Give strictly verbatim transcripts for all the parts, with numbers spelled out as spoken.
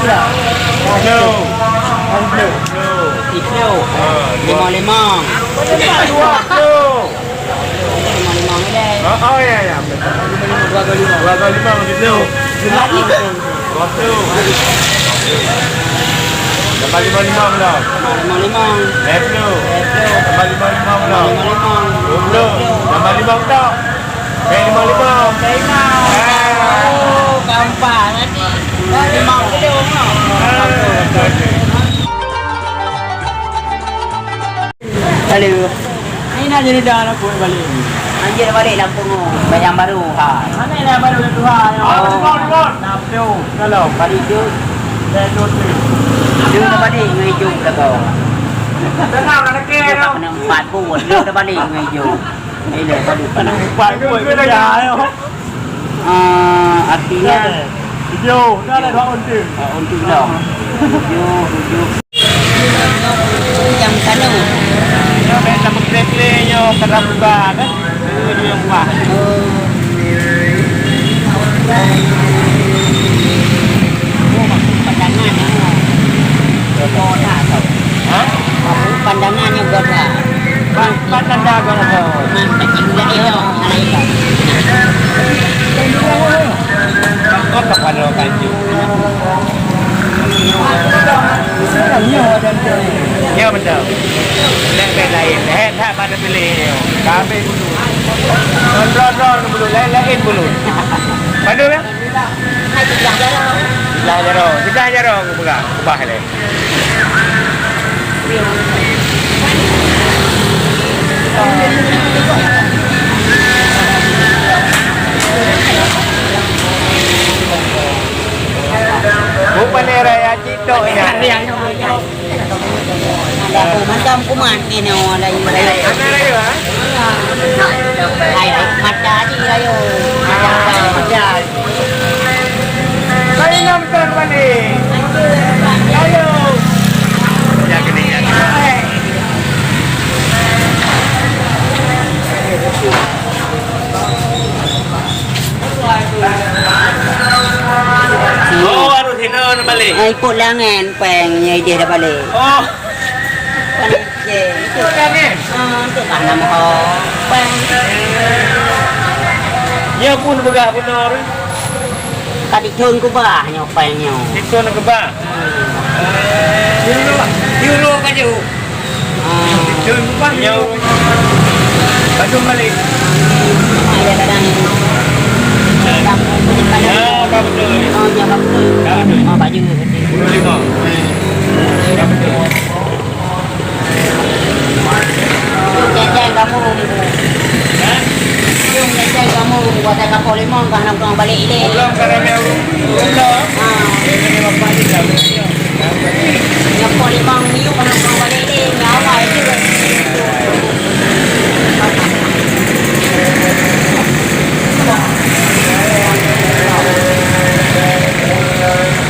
Kilo. Kilo. Kilo. Limong-limong. Dua kilo. Limong-limong ni deh. Oh, oh, ya, ya. Dua kilo limong. Dua kilo limong, kilo. Dua kilo. Tambah limong-limong dah. Limong-limong. Dua kilo. Tambah limong-limong dah. Limong-limong. Dua puluh. Tambah limong dah. Eh, lima lima. Lima. Ah. Oh, gampang tadi. Lima kilo, no? Ah, betul, betul. Halo. Ni nak jadi dah nak buat balik. Anjir balik Lampung, oh. Bayang baru, ha. Mana yang baru tu, ha? Yang baru. Oh. Limau, limau. Enam tu. Kalau. Balik tu. Dah dua tu. Dia dah balik dengan hijau belakang. Tengah nak kena. Dia tak kena empat pun. Dia dah balik dengan hijau. Ilée padub panas. Padub panas. Ah, artinya tujuh, dah ada dua onti. Dua onti dah. Tujuh, tujuh. Jam sana. Nyoe bèk sapeue kle-kle nyoe ka buka, kan? Nyoe nyang buah. Oh. Pandangan, ah. Kota tau. Hah? Pandangan nyoe kota. Pat, pat tanda agama kau? Mantap, ibu dah elok, anak elok. Kau tak pada orang Tanjung. Ya, betul. Lek, lek lain. Lek, tak pada pilih. Kami dulu. Kontrol, kontrol dulu. Lain, lain dulu. Padu, ya? Hai, sebelah jarang. Sebelah jarang. Sebelah jarang, aku pegang. Ubah, lek. Bukan daerah yang citok ya. Ada macam kuman ni, no, ada yang lain. Ada lain, ha? Hai, hai, mata ni lain. Ada, ada. Kali enam ton balik. Ayo. Jaga ni, jaga. Oh, baru sini nak balik. Ai, ikut langan, peng, nyai dia dah balik. Oh. Peng, je. Ikut langan. Ah, untuk tanam ho. Peng. Dia pun peugah benar. Tadi thon keubah nyoe peng nyoe. Di thon keubah. Hmm. Euro, euro ka jauh. Ah. Di thon keubah. Nyoe. Bandung balik. Ah, ya, kadang. Ya, ka beutôi. Oh, ya, ka beutôi. Ka beutôi. Oh, baju. Puluh lima. Hmm. Ka beutôi. Jom ceng-ceng kamoe. Hah? Jom ceng-ceng kamoe, buat saya kapal limong, ka hana kurang balik ilée. Pulang ka ramé ureueng. Pulang. Ha. Ramé bapak ni dah. Kapal limong miyueb, ka hana kurang balik ilée. Nyawa itu.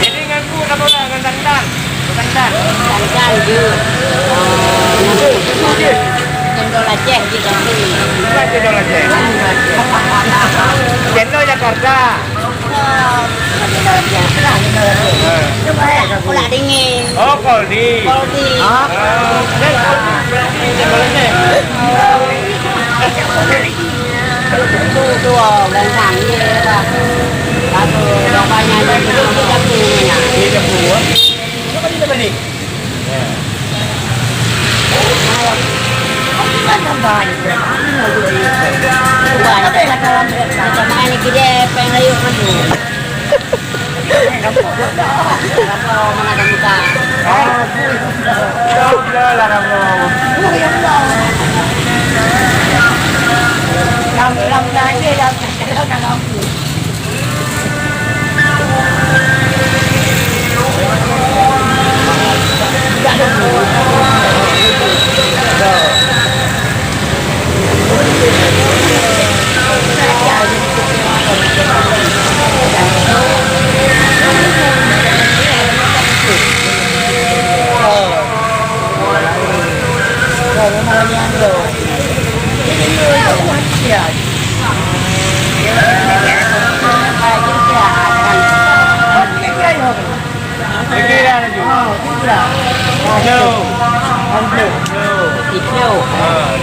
Jadi ngan bu, napa ngan tang-tang? Bukan tan. Tan-tan jeuet. Ah, cendol Aceh jeuet gampông. Bukan cendol Aceh. Cendol Jakarta. Ah, cendol Aceh. Kolak dingin. Oh, Kaldi. Kaldi. Ah. Cendol Aceh. Tu, tu, gampang je lah. Lalu, orang banyak ni, dia jago ni. Dia jago, eh.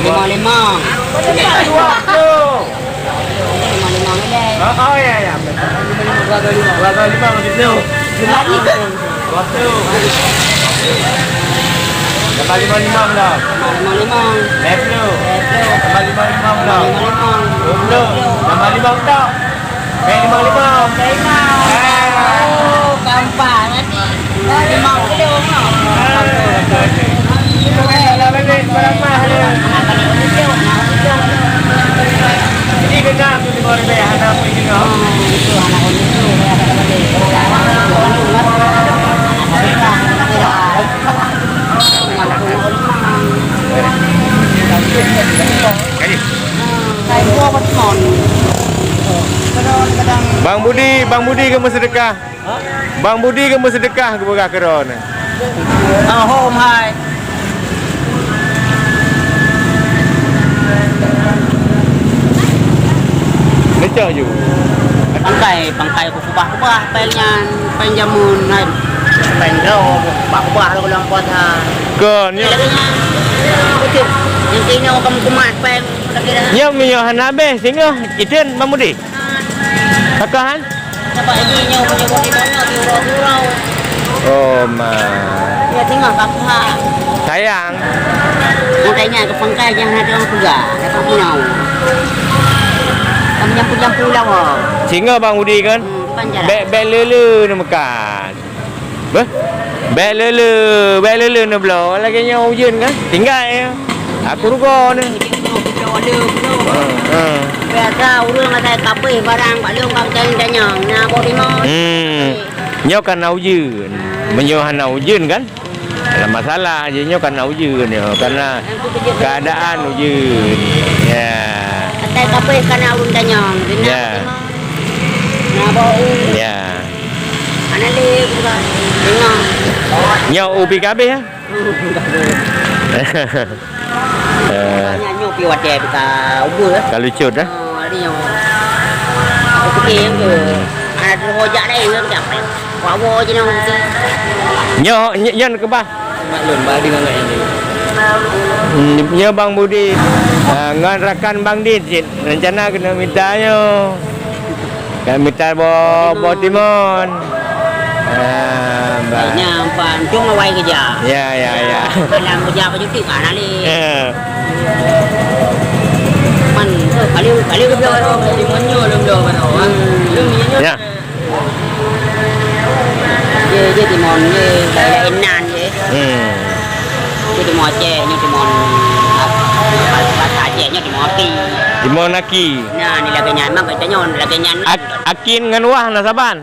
Limong-limong. Limong-limong ni deh. Oh, oh, ya, ya. Dua kali limong. Dua kali limong, tujuh puluh. Tambah limong-limong dah. Limong-limong. Lima puluh. Tambah limong-limong dah. Limong-limong. Dua puluh. Tambah limong dah. Eh, limong-limong. Limong. Ah. Oh, gampang. Nanti limong kilo, ha. Ah, betul, betul. Itu kan kalau bebek berapa harga? Jadi kena tu lima ribu, hana pun tengok. Bang Budi, Bang Budi ke meuseudeukah? Bang Budi ke meuseudeukah geupeugah keudroe nyoe. Oh, hom hai. Neucok ju. Pangkai, pangkai kubah-kubah péng nyan, péng jameun nyan. Péng droe, kubah-kubah lom, lom puasa. Kon, nyoe. Lagèe nyan. Beutôi. Nyang keunoe kamoe kumat péng, kira-kira. Nyoe meunyoe hana habéh, singoh, iteun Bang Budi. Takah, han? Nampak lagi nyoe, nyoe, nyoe, nyoe, nyoe, nyoe, nyoe. Oh, ma. Ya, tengok, Kak, Kak. Sayang. Makanya ke pangkai jangan ada orang peugah. Dapat pulau. Kamu jampu-jampu lawa. Singoh Bang Budi kan? Hmm, bukan jalan. Bèk, bèk le-le neumeukat. Beuh? Bèk le-le, bèk le-le neubloe. Lagèe nyoe ujeuen kan? Tinggai. Aku rugoe ni. Ujeuen tu, bloe le, bloe. Ha, ha. Biasa ureueng asai kabeh barang bak lôn ka meucari danyang. Na boh limong. Hmm. Nyoe kan na ujeuen. Meunyoe hana ujeuen kan? Dalam masalah je nyoe kan na ujeuen nyoe. Karena keadaan ujeuen. Ya. Asai kabeh ka na ureueng danyang. Ya. Na boh u. Ya. Hana lé buka. Tengok. Nyoe u pi ka habéh, ya? Eh. Nyan nyoe pi watèe buka ubur, eh. Ka lucut, eh? Oh, ada nyoe. Aku fikir yang tu. Ada terus hojak lain ke, tak apa. Wawo je nyoe. Nyoe, nyoe, nyoe keubah. Maklum, bah dengan lain ni. Hmm, nyoe Bang Budi. Ah, ngon rakan Bang Din cit. Rencana keuneuk mita nyoe. Ka mita boh, boh timon. Ah, bah. Nyan, Pak, untung awai keureuja. Ya, ya, ya. Alam keureuja baju tu kan, Ali. Ya. Man, tu, kali, kali keureuja baru, timon nyoe, lom, lom, baru, ha. Hmm. Ya. Ye, ye, timon, ye, lain nan, ye. Hmm. Nyoe timon Aceh, nyoe timon, ah, bahasa Aceh, nyoe timon aki. Timon aki. Nah, ni lagèe nyan, mak kata nyoe lagèe nyan. Ak-, akin ngon wah na saban?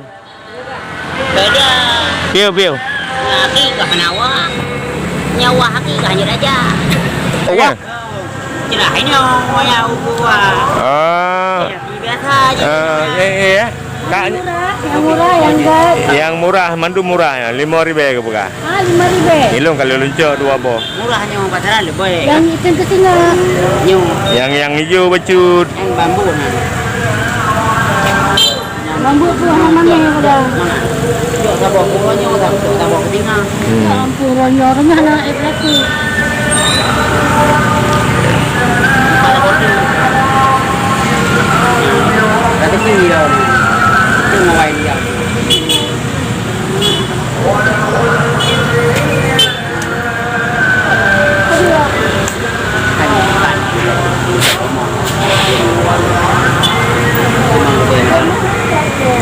Beda. Piu, piu. Nah, aki ka keunan wah. Nyoe wah aki ka hana raja. Wah. Cerah inoe, ya, uku wah. Ah. Ya, biasa aja. Ah, eh, eh, ya. Kak, nyang murah, nyang murah, nyang gat. Nyang murah, mandum murah, ya, lima ribèe geupeugah. Ha, lima ribèe. Ilôn ka lôn cok dua boh. Murah nyoe pasaran leubeh. Nyang item keu singa. Nyoe. Nyang, nyang ijo bacut. Nyang bambu na. Bambu tu hana manéh pada. Mana? Cok saboh keu nyoe, saboh keu singa. Hmm. Ya ampun, ronyo, ronyo hana ék laki. Kata kopi. Kata kopi dia ni. Tu mawai dia.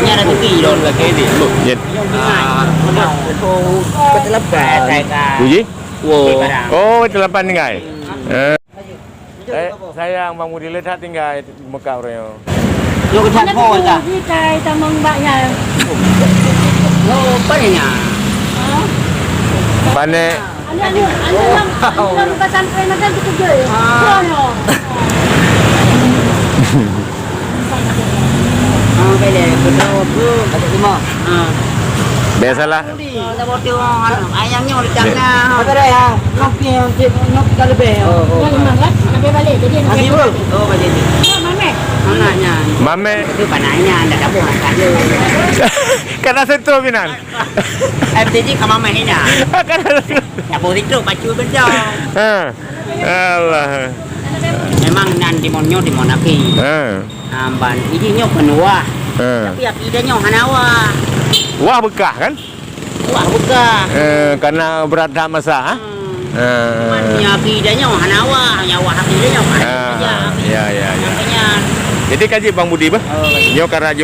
Nyan ada tepi lom. Jeuet. Ah, betul. Betul apa? Puji? Wow. Oh, betul apa tinggai? Eh. Eh, sayang Bang Budi, le that tinggai di Mekah uroe nyoe. Nyoe keucat phôn kah? Di kai tamong bak nyan. Nyoe, pane nyan? Ha? Pane. Anu, anu, anu, anu, anu, anu, pesantren macam tu kerja. Ah. Bukan, oh. Ah, boleh. Betul, betul. Kata lima. Ah. Biasalah. Ayam nyoe di tanah. Apa dah ya? Nyoe pi, nyoe pi ka leubeh. Oh, oh. Yang memang kan, lebih balik. Jadi, masih bro. Oh, macam tu. Ya, Mamek. Mana nya? Mamek. Itu panahnya, dah dapur nak kaya. Kana sentuh binan. M T J ka mamah ina. Kana sentuh. Ya, boleh tu, baca bencong. Ha. Allah. Memang nan timon nyoe, timon api. Ha. Amban, ini nyoe penuah. Ha. Tapi api dah nyoe hana wah. Wah bekah kan? Wah bekah. Eh, karena berat dah masa, ha? Hmm. Eh. Cuman minyak api dah nyoe hana wah, nyawa api dah nyoe. Ah, ya, ya, ya. Makanya. Jadi kaji Bang Budi bah. Oh. Nyoe karena